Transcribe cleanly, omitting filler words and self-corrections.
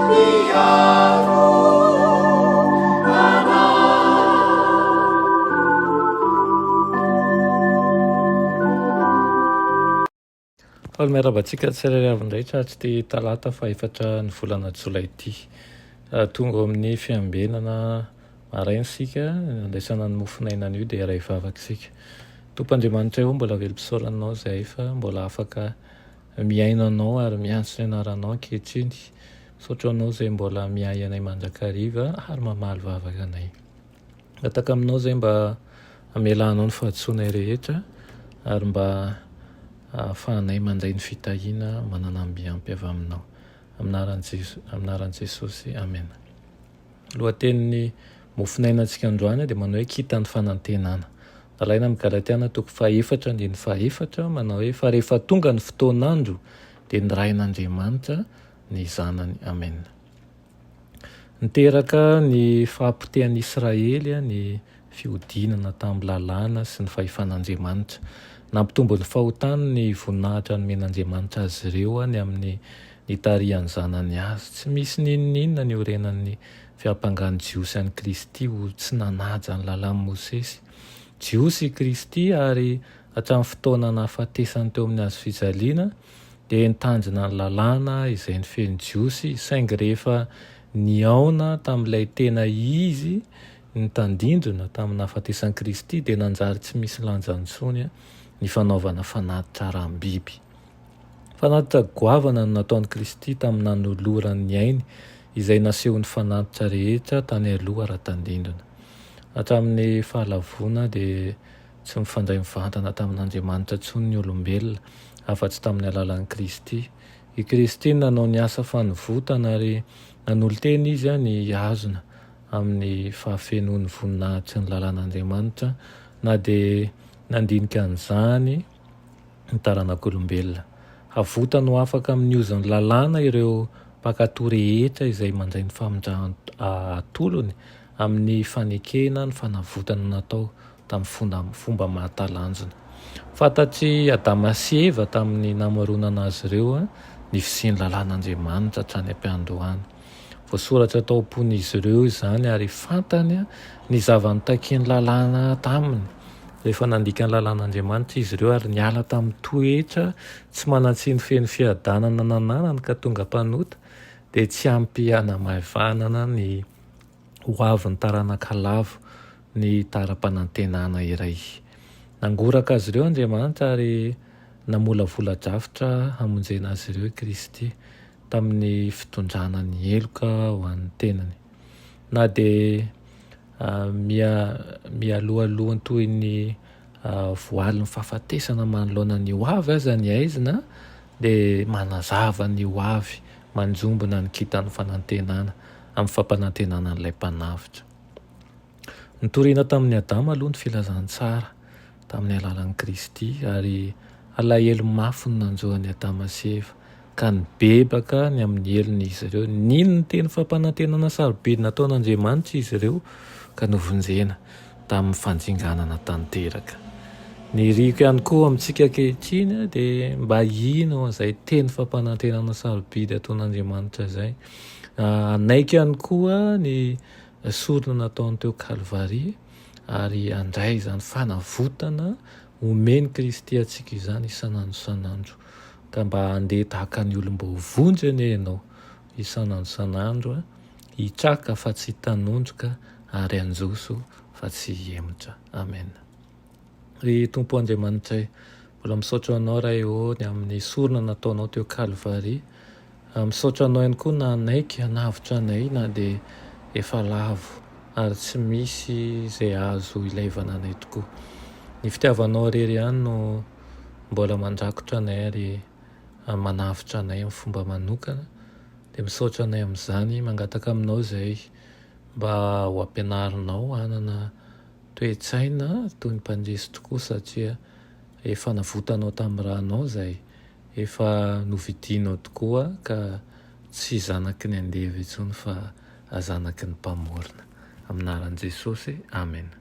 Mpiaro anay. Faly miarahaba antsika tsirairay avy indray tratry ity talata fahefatra ny volana jolay ity. Tonga ao amin'ny fiambenana maraina isika, andraisana ny mofon'aina anio dia iray vavaka isika. Tompo Andriamanitray ô, mbola velom-pisaorana Anao izahay fa mbola afaka mihaino Anao ary miantso ny anaranao ankehitriny. Misaotra Anao izay mbola miahy anay mandrakariva ary mamaly vavaka anay. Mangataka aminao izay mba hamelanao ny fahadisoanay rehetra ary mba hahafahanay mandray ny fitahiana manana ambiampy avy aminao. Amin'ny anaran'i Jesosy, amena. Lohatenin'ny mofonainantsika androany dia manao hoe kintan'ny fanantenana. Nalaina amin'ny Galatiana toko fahefatra andininy fahefatra manao hoe fa rehefa tonga ny fotoan'andro dia nirahin'Andriamanitra ny zanany. Amena. Niteraka ny fahapotehan'i Israely ny fihodinana tamin'ny lalàna sy ny fahefan'Andriamanitra. Nampitombo ny fahotany ny voninahitra nomen'Andriamanitra azy ireo ny amin'ny nitarihan'ny Zanany azy. Tsy misy n'inon'inona niorenan'ny fiampangan'ny Jiosy an'i Kristy ho tsy nanaja ny lalàn'i Mosesy. Jiosy i Kristy ary hatramin'ny fotoana nahafatesany teo amin'ny hazofijaliana dia nitandrina ny lalàna izay nifehy ny Jiosy, saingy rehefa nihaona tamin'ilay tena izy ny tandindona tamin'ny nahafatesan'i Kristy dia nanjary tsy misy lanjany intsony ny fanaovana fanatitra araham-biby. Fanatitra goavana no nataon'i Kristy tamin'ny nanolorany ny ainy izay nasehon'ny fanatitra rehetra tany aloha ara-tandindona. Hatramin'ny fahalavoana dia Tsy mifandray mivantana tamin'Andriamanitra intsony ny olombelona, afa-tsy tamin'ny alalan'i Kristy. I Kristy no nanao ny asa fanovotana ary nanolo-tena Izy ny hihazona amin'ny fahafenoan'ny voninahitry ny lalàn'Andriamanitra, na dia nandinika an'izany ny taranak'olombelona. Havotany ho afaka amin'ny ozon'ny lalàna ireo mpankatò rehetra izay mandray ny famindran atolony amin'ny fanekena ny fanavotana natao tamin'ny fomba mahatalanjona. Fantatr'i Adama sy Eva tamin'ny namoronana azy ireo ny fisian'ny lalàn'Andriamanitra hatrany am-piandohana. Voasoratra tao am-pon'izy ireo izany ary fantany ny zava-nitakian'ny lalàna taminy. Rehefa nandika ny lalàn'Andriamanitra izy ireo ary niala tamin'ny toetra tsy manan-tsiny feno fiadanana nananany ka tonga mpanota, dia tsy ampy hanamaivanana ny ho avin'ny taranaka lavo ny tara-panantenana iray. Nangoraka azy ireo Andriamanitra ary namolavola drafitra hamonjena azy ireo i Kristy tamin'ny fitondrana ny heloka ho an'ny tenany. Na dia miha mihalohaloha toy ny voalin'ny fahafatesana manoloana ny ho avy aza ny haizina dia manazava ny ho avy manjombona ny kintan'ny fanantenana amin'ny fampanantenana an'ilay Mpanavotra. Notorina tamin'i Adama aloha ny filazantsara tamin'ny alalan'i Kristy ary alahelo mafy no nanjo an'i Adama sy Eva ka nibebaka ny amin'ny helony izy ireo. Nino ny teny fampanantenana sarobidy nataon'Andriamanitra izy ireo ka novonjena tamin'ny fandringanana tanteraka. Ny iriko ihany koa amintsika ankehitriny dia mba hino an'izay teny fampanantenana sarobidy ataon'Andriamanitra izay. Hanaiky ihany koa ny sorona nataony teo Kalvary ary handray izany fanavotana omen'i Kristy antsika izany isan'andro isan'andro. Ka mba handeha tahaka ny olom-boavonjy anie ianao isan'andro isan'andro, hitraka fa tsy hitanondroka ary hanjoso fa tsy hihemotra. Amen. Ry Tompo Andriamanitray, mbola misaotra Anao Ray ô ny amin'ny sorona nataonao teo Kalvary. Misaotra Anao ihany koa nanaiky hanavotra anay na dia efa lavo ary tsy misy izay azo ilaivana anay tokoa. Ny fitiavanao irery ihany no mbola mandrakotra anay ary manavotra anay amin'ny fomba manokana. Dia misaotra anay amin'izany, mangataka aminao izay mba ho ampianarinao hanana toe-tsaina toy ny mpandresy tokoa satria efa navotanao tamin'ny rànao izay efa novidianao tokoa ka tsy zanaky ny andevo intsony fa zanaky ny mpamorona. Amin'ny anaran'i Jesosy, amena.